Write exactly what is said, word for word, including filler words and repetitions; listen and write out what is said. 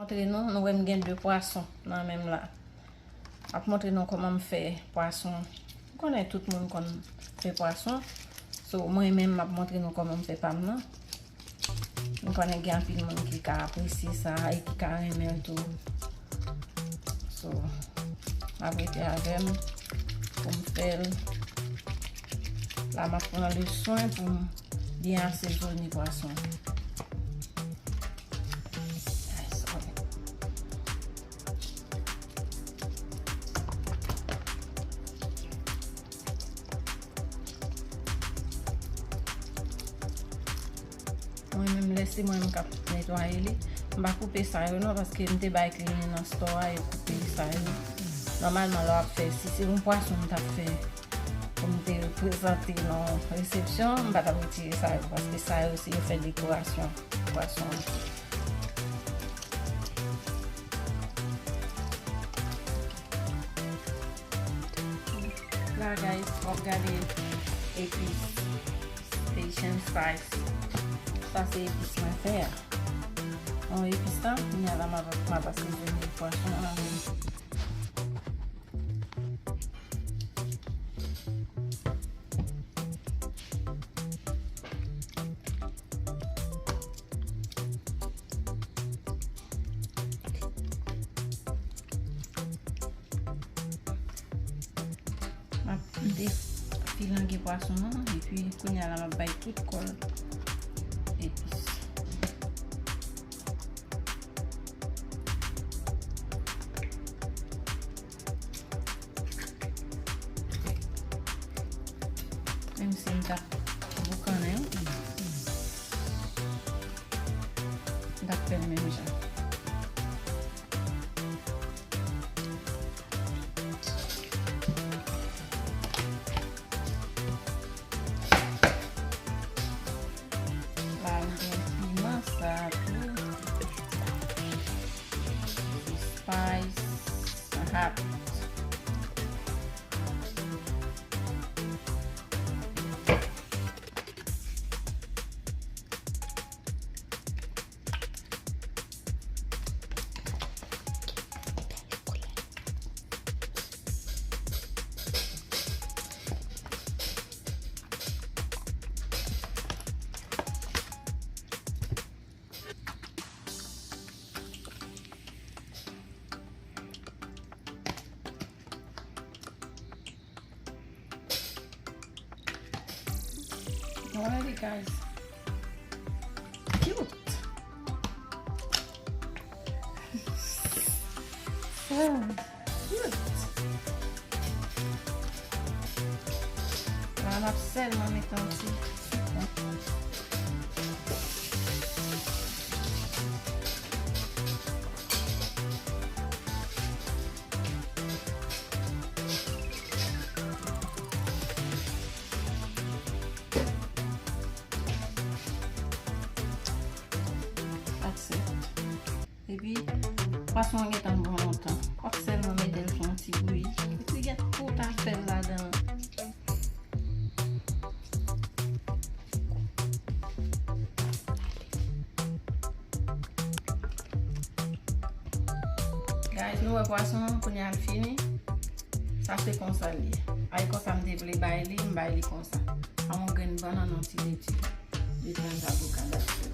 Montre nou, nou wè m gen de pwason nan men m la. M ap montre nou kòman m fè pwason. Ou konnen tout moun konn fè pwason. So, mwen menm, m ap montre nou kòman m fè pa m nan. M konnen gen anpil moun ki ka apresye sa e ki ka renmen l tou. So, n ap rete avè m pou m fè l. La, m ap pran le swen pou m byen asezone pwason. Ay, sorry. Mwen menm, lè se mwen menm k ap netwaye li, m pa koupe sa yo non, paske m te bay kliyan nan store a, yo koupe sa yo. Nòmalman, lè w ap fè, si se yon pwason m t ap fè, pou m te prezante nan resepsyon, m pa t ap retire sa yo, paske sa yo, se yo fè dekorasyon pwason an. La, guys, w ap gade epis, Haitian spice. Sa se epis mwen fè a. Yon epis la, kounye a la, m ap, m ap asezone pwason an avè l. M ap defilange pwason an, epi kounye a la, m ap bay tout kò l epis. Menm si m t ap boukannen, m t ap fè l menm jan. La, m gen piman sa tou. Spice hot. Alrighty, guys. Cute. So cute. La, n ap sèlman mete yon ti sik. That's it. Epi, pwason an gentan bon lontan. W ap sèlman mete l sou yon ti bouyi. Epi, gen tout afè l ladan l. Guys, nou wè pwason an, kounye a l fini. Sa se konsa l ye. Ay konsa m te vle bay li, m bay li konsa. A yon grenn bannann, yon ti leti. De tranch avoka, that's it.